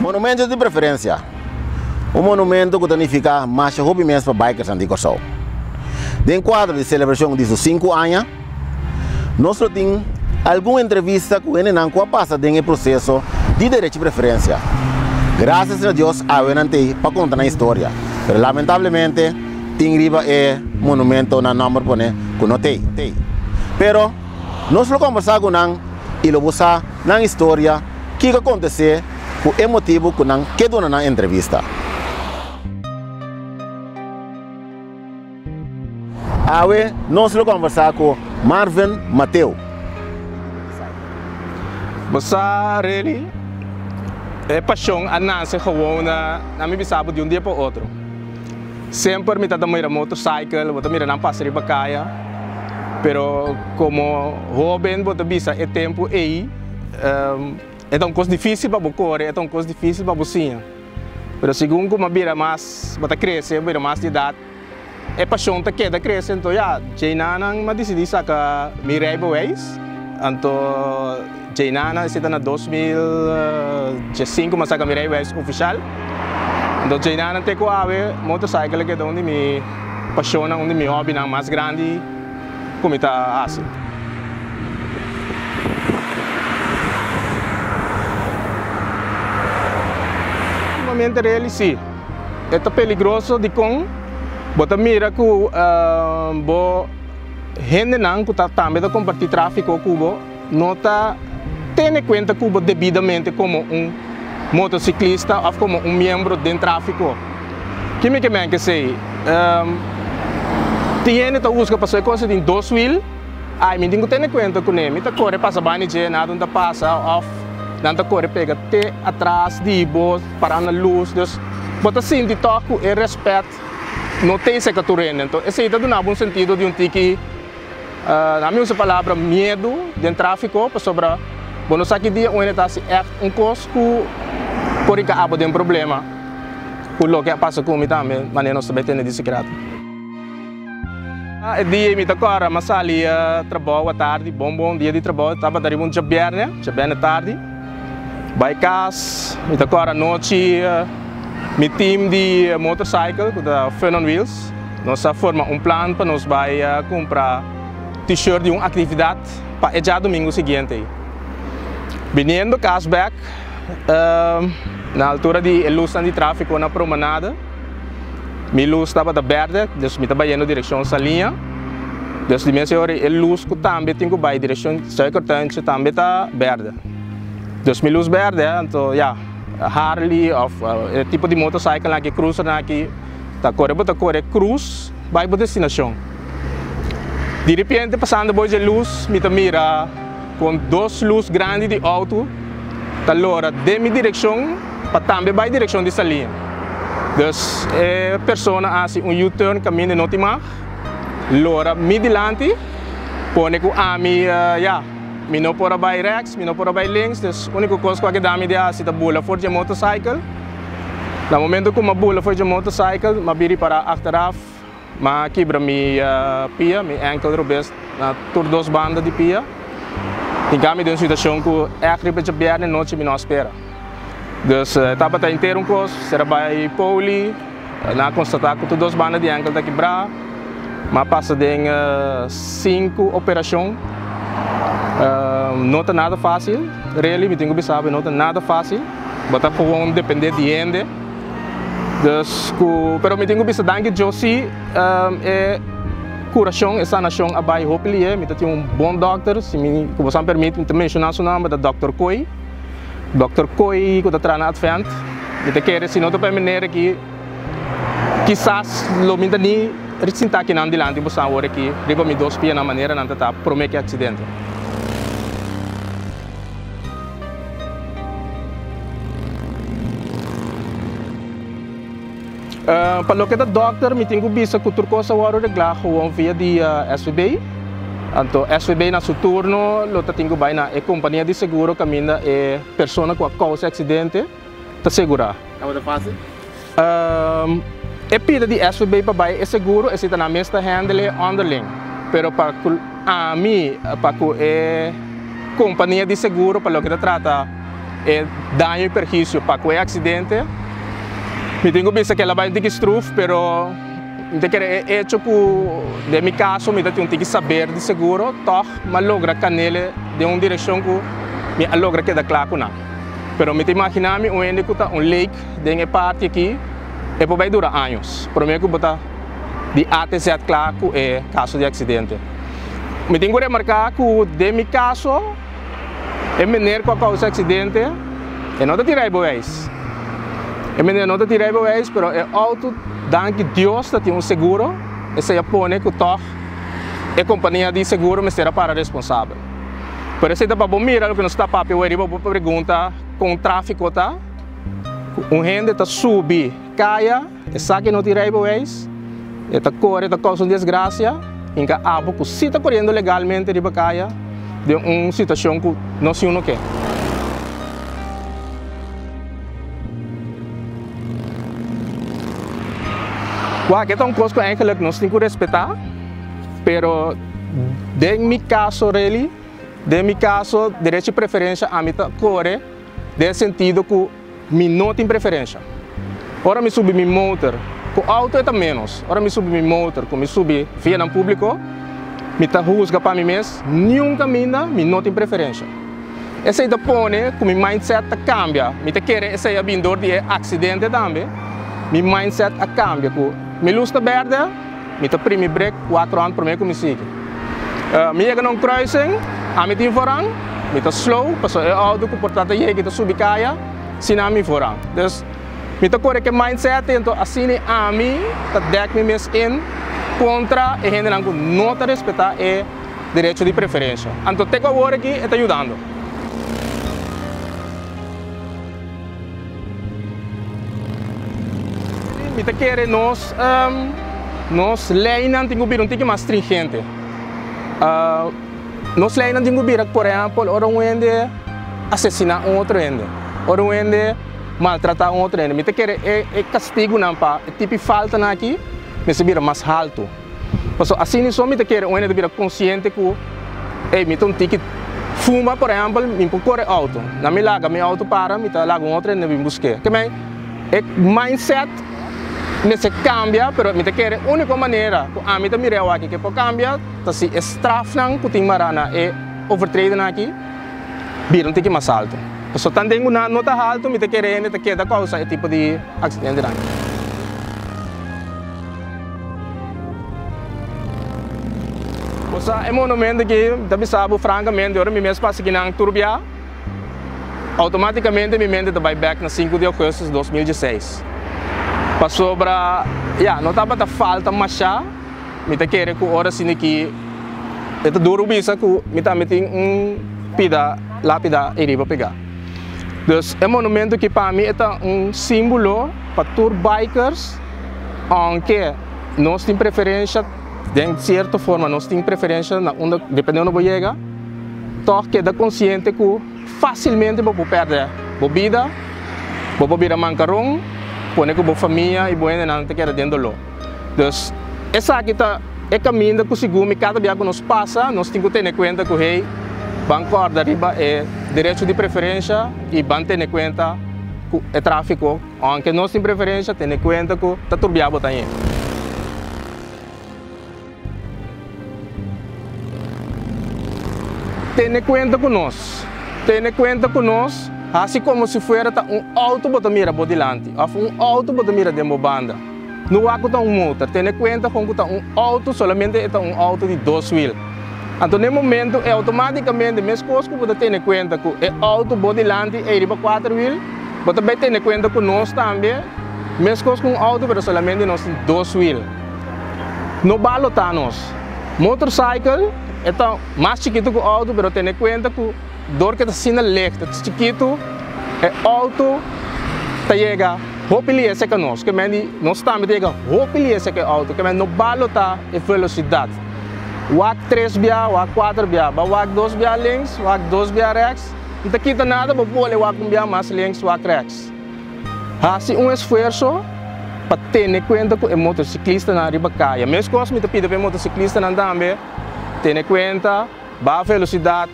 Monumento di preferensia. Un monumento ku ta nifiká masha hopi mes pa bikersnan di Kòrsou. Den kuadro di selebrashon di su sinku aña, nos lo tin algun entrevista ku hendenan ku a pasa den e proseso di derechi preferensia. Grasias na Dios awe nan t'ei pa konta nan historia, pero lamentablemente tin riba e monumento nan nòmber pone ku no t'ei. Pero nos lo kombersá ku nan i lo bo sa nan historia, kiko a kontesé ku e motibu ku nan ke duna nan entrevista. Awe nos lo kombersá ku Marvin Mateo. Bo sa really e pashon a nase gewoon na mi bisa bo di un dia pa otro. Semper mi ta ta mira motorcycle, bo ta mira nan pasa riba kaya, pero komo hoben bo ta bisa e tempu ei e ta un kos difisil pa bo kore, e ta un kos difisil pa bo siña. Pero segun ku bo a bira mas, bo ta krese, bo bira mas di edat, e pashon ta keda krese. Anto ya, djeinannan mi a disidí saka mi rijbewijs. Anto djeinannan, esei ta na 2015 mi a saka mi rijbewijs ofishal. Anto djeinannan te ku awe motorcycle a keda un di mi pashonnan, un di mi hòbinan mas grandi ku mi ta hasi. Últimamente really sí, e ta peligroso dikon bo ta mira ku bo hendenan ku ta tambe ta kompartí tráfiko ku bo no ta tene kuenta ku bo debidamente komo un motosiklista òf komo un miembro den tráfiko. Ki mi ke men kesei? Tin hende ta buska pasobra e kos tin dos wil, ai mi tin ku tene kuenta kuné, mi ta kore pasa banda dje, nada no ta pasa òf nan ta kore pega te atras di bo pará na lus, dus bo ta sinti tòg ku e rèspèt no ta esei ka tur hende. Anto esei ta duna bo un sentido di un tiki. Na mi usa palabra miedu den tráfiko pasobra bo no sa ki dia un hende ta hasi ègt un kos ku por hinka abo den problema ku loke a pasa ku mi tambe manera nos ta bai tende di sekrèto. E dia ei mi ta kòrda mi a sali trabou atardi bon bon dia di trabou tabata riba un djabièrnè, djabièrnè tardi bai kas mi ta kòrda anochi mi team di motorcycle ku ta Fun on Wheels. Nos a forma un plan pa nos bai kumpra t-shirt di un aktividat pa e djadumingu siguiente. Biniendo kas bek na altura di e lusnan di tráfiko na Promenade, mi lus tabata bèrdè, dus mi ta bayendo direkshon Saliña. Dus di mes e ora e lus ku tambe tin ku bai direkshon Suikertuintje tambe ta bèrdè. Dus mi lus bèrdè, anto ya, Harley òf e tipo di motorcycle aki, cruisernan aki. Ta kore bo ta kore krus bai bo destinashon. Di repente pasando bo dje lus mi ta mira kon dos lus grandi di outo ta lora den mi direkshon pa tambe bai direkshon di Saliña. Dus e persona a hasi un U-turn kaminda no tin mag, lora mi dilanti pone ku ami ya mi no por a bai rèks, mi no por a bai links, dus uniko kos ku a keda mi di hasi ta bula for dje motorcycle. Na momento ku m'a bula for dje motorcycle, m'a biri para achteraf, m'a kibra mi pia, mi enkel robes na tur dos banda di pia. Hinka mi den un situacion ku ègt riba djabièrnè nochi mi no a spera. Dus e tabata henter un kos, ser a bai poli, nan a konstatá ku tur dos banda di enkel ta kibrá. M'a pasa den sinku operashon. No ta nada fásil, really mi tin ku bisa bo, no ta nada fásil. Bo ta gewoon depende di hende. Dus ku, pero mi tin ku bisa danki Dios si e kurashon, e sanashon a bai hopi lihe. Mi ta tin un bon dòkter, si mi, ku boso a permiti mi ta menshoná su nòmber, ta dòkter Kooi. Dòkter Kooi ku ta traha na Advent. Mi ta kere si no ta pa e manera aki kisas lo mi ta ni sinta akinan dilanti boso awor aki riba mi dos pianan manera nan ta ta promé ku e aksidente. Pa loke ta dòkter mi tin ku bisa ku tur kos a wòrdu reglá gewoon via di SVB. Anto SVB na su turno lo ta tin ku bai na e kompania di seguro kaminda e persona ku a kousa e aksidente ta segurá. Tabata fásil? E pida di SVB pa bai e seguro esei ta nan mes ta handle onderling. Pero pa ku ami pa ku e kompania di seguro pa loke ta trata. E daño i perhuisio pa ku e aksidente. Mi tin ku bisa ku el a bai un tiki struf, pero mi ta kere e echo ku den mi kaso mi ta tin un tiki saber di seguro, tòg mi a logra kanele den un direkshon ku mi a logra keda kla ku nan. Pero mi ta imaginá mi un hende ku ta un leek den e parti aki, e por bai dura años promé ku bo ta di A te Z kla ku e kaso di aksidente. Mi tin ku remarká ku den mi kaso e meneer ku a kousa aksidente e no ta tin rijbewijs. E meneer no ta tin rijbewijs pero e outo danki Dios ta tin un seguro, esei a pone ku tòg e kompania di seguro mester a para responsabel. Pero esei ta pa bo mira loke nos ta papia awor riba bo pregunta kon tráfiko ta. Un hende ta subi kaya, e sa ku e no tin rijbewijs, e ta kore, ta kousa un desgrasia, hinka abo ku si ta koriendo legalmente riba kaya den un situashon ku no si uno ke. Wak, e ta un kos ku eigenlik nos tin ku respetá, pero den mi kaso really, den mi kaso derecho di preferensha ami ta kore den e sentido ku mi no tin preferensha. Ora mi subi mi motor, ku outo e ta ménos, ora mi subi mi motor ku mi subi vianan públiko, mi ta husga pa mi mes, niun kaminda mi no tin preferensha. Esei ta pone ku mi mindset ta kambia. Mi ta kere esei a bin dor di e aksidente tambe. Mi mindset a kambia ku mi lus ta bèrdè, mi ta primi brek kuatro ant promé ku mi sigui. Mi yega na un kruising, ami tin voorrang, mi ta slow pasobra e outo ku por ta ta yega i ta subi kaya sin ami voorrang. Dus mi ta kore ku e mindset ei, anto asina ami ta dèk mi mes in kontra e hendenan ku no ta respetá e derecho di preferencia. Anto te cu awor aki e ta yudando. Mi ta kere nos nos leynan tin cu bira un tiki mas stringente. Nos leynan tin cu bira, por ehempel, ora un hende asesina un otro hende, ora un hende maltrata un otro hende, mi ta kere e castigunan pa e tipo di faltanan aki mester bira mas halto. Pasobra asina so mi ta kere un hende ta bira konsiente ku ey mi ta un tiki fuma por ehèmpel mi por kore outo. Na mi laga mi outo para mi ta laga un otro hende bin busk'é. Ke men e mindset mester kambia pero mi ta kere uniko manera ku ami ta mira awaki ke por kambia ta si e strafnan ku tin mará na e overtredernan aki bira un tiki mas alto. Pasobra tanten ku nan no ta alto mi ta kere hende ta keda kousa e tipo di aksidentenan. Bo sa e monumento aki ta bisa bo francamente ora mi mes pasa kinan tur bia automaticamente mi mente ta bai bek na sinku di augustus 2016 pasobra ya no tabata falta masha mi ta kere ku ora asina aki e ta duru bisa ku mi tambe tin un pida lapida ariba pega dus e monumento aki pa mi e ta un simbolo pa tur bikers. Aunke nos tin preferensha, den sierto forma nos tin preferensha na unda, depende unda bo yega, tòg keda konsiente ku fásilmente bo por pèrdè bo bida, bo por bira mankaron, pone ku bo famia i bo hendenan ta keda den doló. Dus, esaki ta e kaminda ku segun mi kada bia ku nos pasa, nos tin ku tene kuenta ku hey, ban kòrda riba e derecho di preferensha i ban tene kuenta ku e tráfiko. Aunke nos tin preferencia, tene cuenta cu ta turbia bo tañe. Tene cuenta cu nos. Tene cuenta cu nos, haci como si fuera ta un auto bo ta mira bo dilanti of un auto bo ta mira den bo banda. No wak cu ta un motor. Tene cuenta con cu ta un auto, solamente e ta un auto di dos wiel. Anto na e momento e automaticamente mescos cu bo ta tene cuenta cu e auto bo dilanti ey riba cuater wiel, Bo ta bay tene cuenta cu nos tambe, mescos cu un auto pero solamente nos tin dos wiel. No balota nos. Motorcycle e ta mas chikito cu auto pero tene cuenta cu door cu e ta asina licht, e ta chikito, e auto ta yega hopi lihe cerca nos. Ke men di nos tambe ta yega hopi lihe cerca e auto. Ke men no balota e velocidad. Wak tres bia, wak cuater bia. Ba wak dos bia links, wak dos bia rechts. N ta kita nada bo pone wak un bia mas links wak rechts. Hasi un esfuerso pa tene kuenta ku e motosiklistanan riba kaya. Meskos mi ta pidi pa e motosiklistanan tambe tene kuenta, baha velosidat,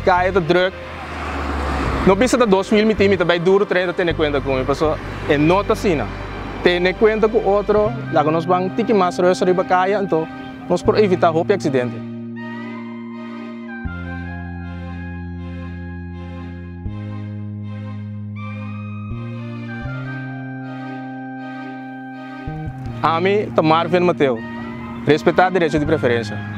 kaya ta drùk. No bisa ta 2000 mi tin, mi ta bai duru 30 tene kuenta ku mi, paso e no ta asina. Tene kuenta ku otro, laga nos ban tiki mas rus riba kaya, anto nos por evitá hopi aksidente. Ami ta Marvin Mateo. Respetá derecho di preferensia.